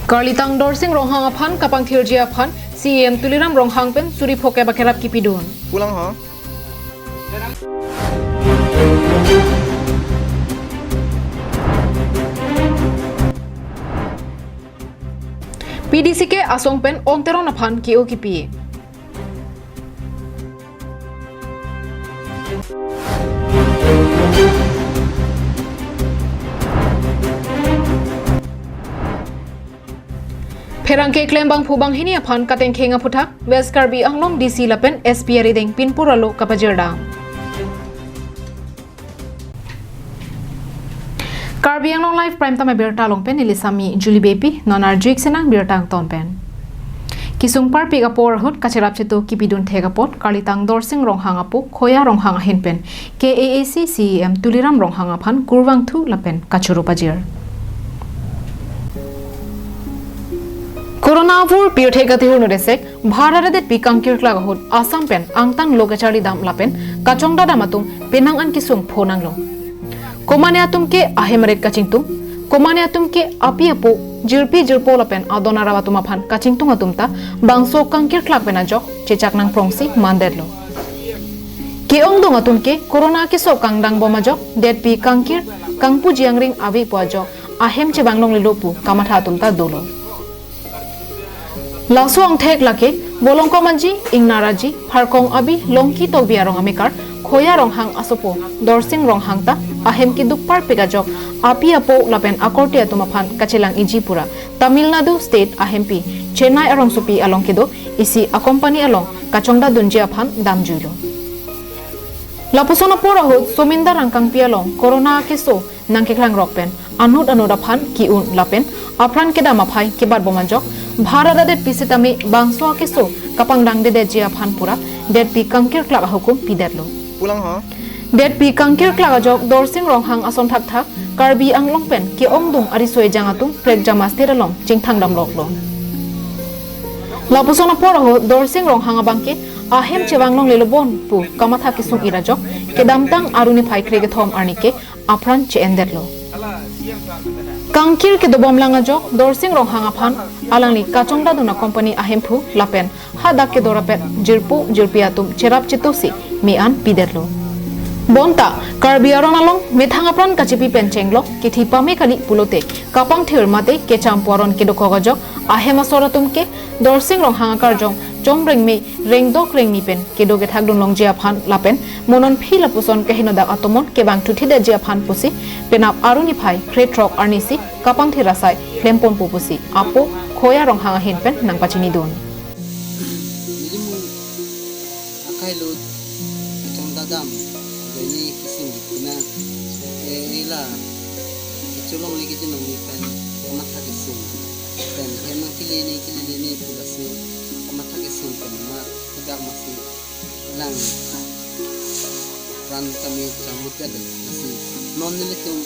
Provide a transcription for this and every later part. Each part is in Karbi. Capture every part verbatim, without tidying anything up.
Karlitang Dorsing Ronghang aphan kapangthirji aphan C E M Tuliram Ronghang pen suri phokep akerap kipidun. Pulang ha. P D C K asong pen On Teron aphan ke-o kipi. Pherangke klembangphu banghini aphan katengkheng aphuthak West Karbi Anglong D C lapen S P arideng pinpur alo kapajirdam. Karbi Anglong Live Prime Time abirta along pen neli Sami Julie Beypi, non arju-ik sinang birta angton pen. Kesung parpik apor ahut kacherap cheto kipidun thek apot Karlitang Dorsing Ronghang apo Khoya Ronghang ahin pen K A A C C E M Tuliram Ronghang aphan kurvangthu lapen kachoro pajir. Corona avur pirthe katihur nudesek Bharat adetpi kangkirklak ahut Assam pen angtan lo kacharlidam lapen kachongdadam atum penang an kesung phonanglo. Komane atum ke ahem arit kachingtung, komane atum ke api apo, jirpi jirpo lapen adon arap atum aphan kachingtung atum ta bangso kangkirklak pen ajok chechak nangprongsi mandetlo. Ke-ongdung atum ke Corona keso kangdangbom ajok detpi kangkir kangpuji angring ave pu ajok ahem chevang longlelo pu kamatha atum ta dolo. Laso angthek lake Volongkom Aji, Ingnar Aji, Pharkong Abi, Longki Tokbi arong amekar Khoya Ronghang asopo Dorsing Ronghang ta ahem keduk parpik ajok api apo lapen akorte atum aphan kachelang-iji pura Tamil Nadu State ahempi Chennai arongsopi along kedo isi a-company along kachongdadunji aphan damjuilo. Lapuson apor ahut Somindar angkangpi along Corona keso nangkeklangrok pen anut anut aphan ke-un lapen apran kedam aphai kebatbom ajok Bharat adetpi sitame bangso akeso kapangdangdedetji aphan pura detpi kangkirklak ahukum pidetlo. Pulang ha. Detpi kangkirklak ajok Dorsing Ronghang ason thakthak Karbi Anglong pen ke-ongdung ariso ejang atum prekjam a-state along chingthangdamloklo. Lapuson apor ahut Dorsing Ronghang abangke ahem chevang longlelo bon pu kamatha kesung-ir ajok kedamtang Aru niphai krekethom arni ke apran che-endetlo. Kangkir kedobomlang ajok Dorsing Ronghang aphan alangli kachongdadun a-company ahemphu lapen hadak kedorapet jirpo jirpi atum cherap chetosi me-an pidetlo. Bonta Karbi aron along methang apran kachipi pen chenglok kithi pame kali pulote kapangthir mate kecham pu aron kedokok ajok ahem asor atum ke Dorsing Ronghang akarjong chomrengme rengdok rengni pen kedo kethakdun longji aphan lapen mo non aphi lapuson kahingno dak atomon kevang thuthidetji aphan pusi penap Aru niphai krethrok arnisi kapangthir asai klemponpo pusi apo Khoya Ronghang ahin pen nangpachinidun. Nelimu akai lo kachongdadam doni kesung di kuna, eh, ila kacholongle kachinongni pen kamatha kesung pen hem nangkele ne kele ne pu lasi kamatha kesung pen ma tidak masi lang ran kami chamut ya deh, masi non nelitum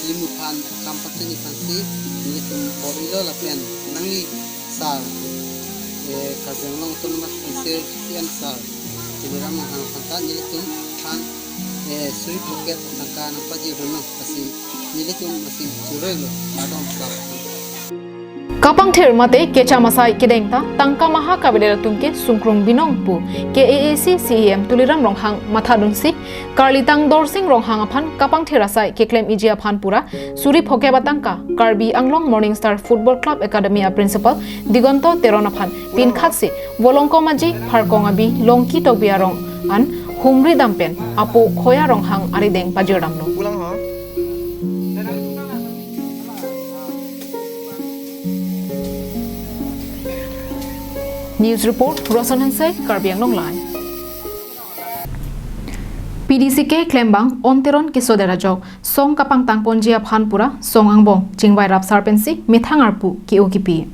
limu aphan kam pachini aphansi nelitum bor-ilo lapen nangli sir, eh, Karbi Anglong Autonomous Council C E M sir Tuliram Ronghang aphan ta nelitum aphan, eh, suri phokep tangka nangpajirduno, masi nelitum masi churoi lo adom sir. Kapangthir mate kecham asai kedeng ta tangka maha kavedet atum ke sungkrung binong pu K A A C C E M Tuliram Ronghang mathadunsi Karlitang Dorsing Ronghang aphan kapangthir asai keklem-iji aphan pura suri phokep atangka Karbi Anglong Morning Star Football Club Academy a-principal Digonto Teron aphan pinkhatsi Volongkom Aji, Pharkong Abi, Longki Tokbi arong an humri dam pen apo Khoya Ronghang arideng pajirdamlo. Pulang ha. News report, Roson Hansai, Karbi Anglong Live. P D C K klembang On Teron kesodet ajok song kapangtangponji aphan pura song angbong chingvai rapsar pensi methang arpu ke-o kipi.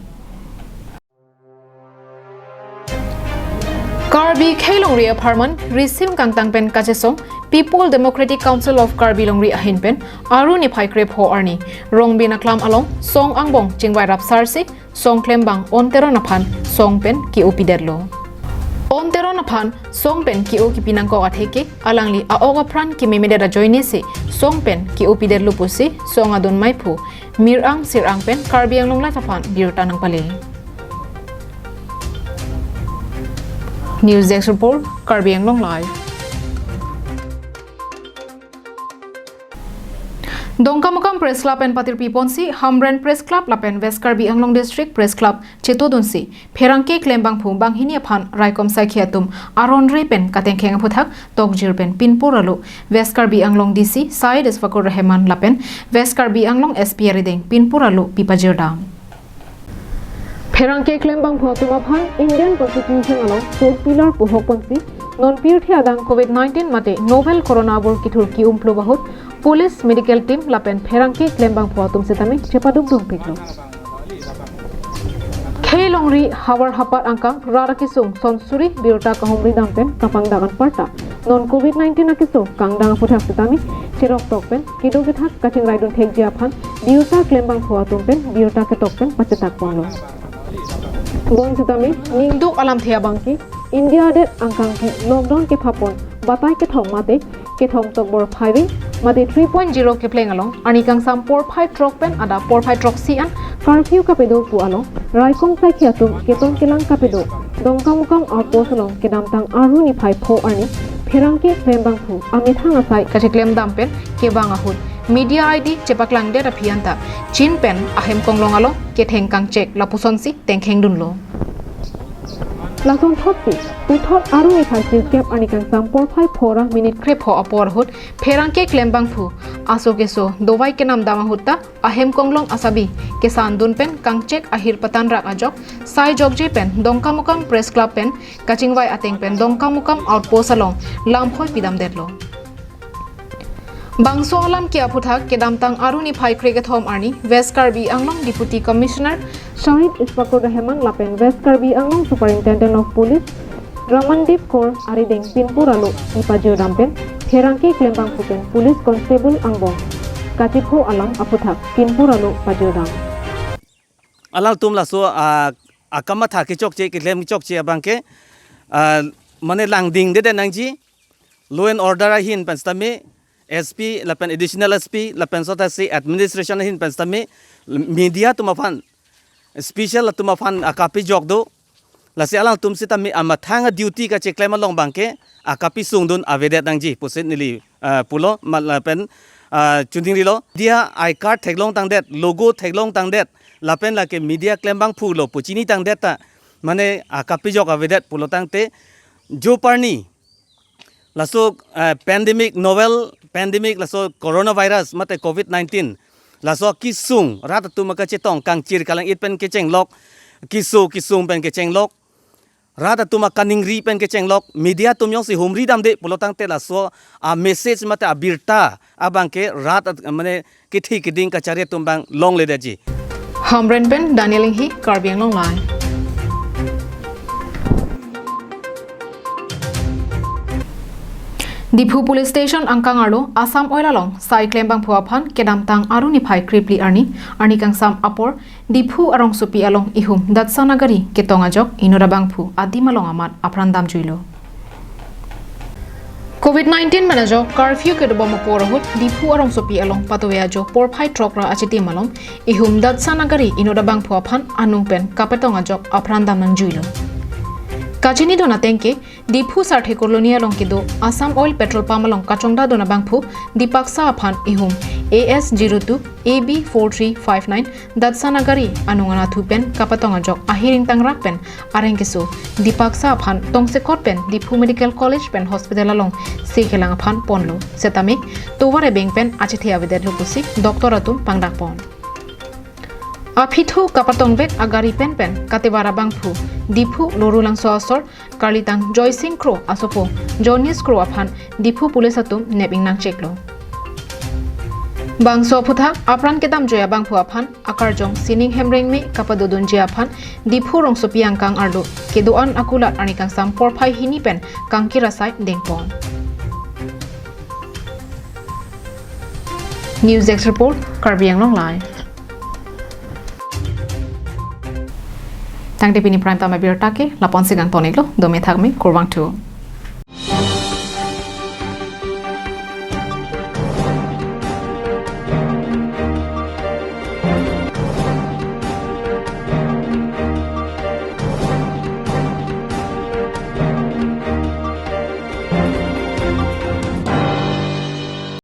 Karbi Khelongri apharman risim kangtang pen kachesong People Democratic Council of Karbi Longri ahin pen Aru niphai krepho arni Rongbin aklam along song angbong chingvai rapsarsi song klembang On Teron aphan song pen ke-o pidetlo. Pon Teron aphan song pen ke-o kipi nangkok atheke alangli a-ok apran kememedet ajoine si song pen ke-o pidetlo pusi song adun maiphu Mirang Sirang pen Karbi Anglong Live aphan birta nangpale. News Desk Report, Karbi Anglong Live. Dongkamukam Press Club pen patirpi ponsi Hamren Press Club lapen West Karbi Anglong District Press Club chetodunsi pherangke klembangphu banghini aphan raikom saikhi atum aron re pen katengkheng aphuthak tokjir pen pinpur alo West Karbi Anglong D C Syed Isfakur Rahman lapen West Karbi Anglong S P arideng pinpur alo pipajirdam. Pherangke klembangphu atum aphan Indian Constitution along fourth pillar pu hok ponsi non pirthe adang Covid nineteen mate novel corona abur kethur ki-umplop ahut police, medical team lapen pherangke klembangphu atum setame chepadukdun peklo. Khei longri havar hapat angkang rat akesung sonsuri birta kahumridam pen kapangdak anparta non Covid nineteen akeso kangdang aphuthak setame cheroktok pen kedo kethak kachingraidun thekji aphan birta klembangphu atum pen birta ketok pen pachetak ponlo. Bonsitame ningduk alamthe abangke India adet angkang ke lockdown kephapon batai kethom mate kethom tokbor phaive mate three point zero kepleng along arni kangsam porphai throk pen adap porphai throksi an curfew kapedo pu along raikom saikhi atum keton kelang kapedo Dongkamukam outpost along kedamtang Aru niphai pho arni pherangke klembangphu amethang asai kacheklemdam pen kevang ahut media I D chepaklangdet aphi anta chin pen ahem konglong along ketheng kangchek lapusonsi tengkhengdunlo. Lason thotsi puthot Aru niphai sirkep arni kangsam porphai pho ra minute krepho apor ahut pherangke klembangphu aso keso dovai kenamdam ahut ta ahem konglong asabi kesandun pen kangchek ahir patanrak ajok sai jokje pen Dongkamukam Press Club pen kachingvai ateng pen Dongkamukam outpost along lamphoi pidamdetlo. Bangso alam ke aphuthak kedamtang Aru niphai krekethom arni West Karbi Anglong Deputy Commissioner Syed Isfakur Rahman lapen West Karbi Anglong Superintendent of Police Ramandeep Kaur arideng pinpur alo pipajirdam pen pherangke klembangphu pen police constable angbong kachepho alam aphuthak pinpur alo pajirdam. Alangtum laso a, akamatha kechokche, keklem kechokche abangke, a, mane langdingdede nangji, law and order ahin pen setame, S P lapen additional S P lapen sotasi administration ahin pen setame, media atum aphan, special atum aphan akapejok do, lasi alangtum setame amathang a-duty kacheklem along abangke akapi sungdun avedet nangji pusi neli, eh, pulo ma lapen, eh, chuningrilo. Media I card theklong tangdet, logo theklong tangdet, lapen lake media klembangphu lo pu chinitangdet ta, mane akapejok avedet pulo tangte, jo parni laso, eh, pandemic, novel pandemic, laso coronavirus mate Covid nineteen, laso kisung rat atum akachetong kangchir kalang-it pen kechenglok, kiso kisung pen kechenglok, rat atum akaningri pen kechenglok, media atum jongsi humridamde pulo tangte laso a-message mate abirta abangke rat at-, mane kithi kiding kachari atum abang longledetji. Hamren pen Daniel Inghi, Karbi Anglong Live. Diphu Police Station angkang arlo Assam Oil along sai klembangphu aphan kedamtang Aru niphai krephli arni, arni kangsam apor Diphu arongsopi along ihum Datsa Nagari ketong ajok inut abangphu adim along amat apran damjuilo. Covid nineteen pen ajok curfew kedobom apor ahut Diphu arongsopi along patuve ajo porphai throk ra achitim along ihum Datsa Nagari inut abangphu aphan anung pen kapetong ajok apran dam nangjuilo. Kachinidun ateng ke Diphu Sarthe Colony along kedo Assam Oil Petrol Pump along kachongdadun abangphu Dipaksa aphan ihum A S zero two A B four three five nine Datsa Nagari anung anatthu pen kapatong ajok ahiring tangrak pen areng keso Dipaksa aphan tongsekot pen Diphu Medical College pen Hospital along sekelang aphan ponlo. Setame tovar ebeng pen achethe avedetlo pusi doctor atum pangdakpon. Aphithu kapatongvek agari pen pen katevar abangphu Diphu Lorulangso asor karlitang Joysing Kro asopo Jonis Kro aphan Diphu Police atum nep-ingnangcheklo. Bangso aphuthak apran kedamjui abangphu aphan akarjong sining hemreng me kapadodunji aphan Diphu rongsopi angkang arlo kedo-an akulat arni kangsam porphai hini pen kangkir asai dengpon. News Desk Report, Karbi Anglong Live. Tangte pini Prime Time abirta ke lapu-an si kangton-iklo, dome thakme, kurvangthu.